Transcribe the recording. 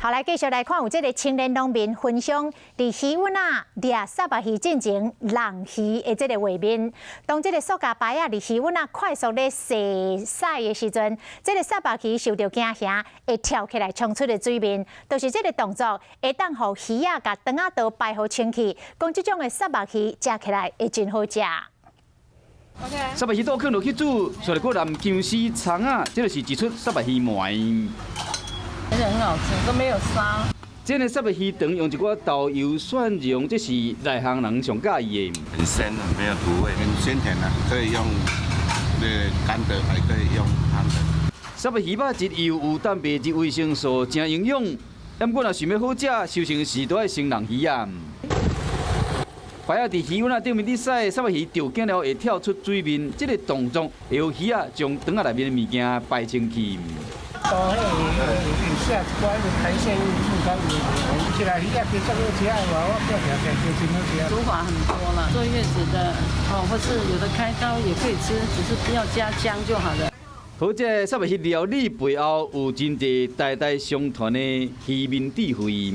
好，來繼續來看，有這个青年農民分享佇魚塭仔掠虱目魚進前弄魚的這个畫面。當這个塑膠耙仔佇魚塭仔快速咧踅洗的時陣，這个虱目魚受著驚嚇，會跳起來衝出的水面。就是這个動作會當予魚仔共腸仔道排予清氣，講這種的虱目魚食起來會真好食。虱目魚肚囥落去煮，煞來閣淋薑絲蔥仔，這就是一出虱目魚糜。而且很好吃，都沒有沙。這个虱目魚腸用一寡豆油蒜蓉，這是內行人上佮意的。很鮮啊，沒有土味，很鮮甜啊，可以用那乾的，還可以用湯的。虱目魚肉質幼，有蛋白質、維生素，誠營養。不過若想欲好食，收成時都愛先弄魚仔。耙仔佇魚塭仔頂面咧洗，虱目魚著驚了會跳出水面，這个動作會予魚仔將腸仔內面的物件排清去。都彼會寫一寡彼个排泄物較有，食來魚仔其實足好食的話，我叫定定就真好食。煮法很多啦，坐月子的哦，或是有的開刀也可以吃，只是不要加薑就好了。好，這虱目魚料理背後有真濟代代相傳的漁民智慧。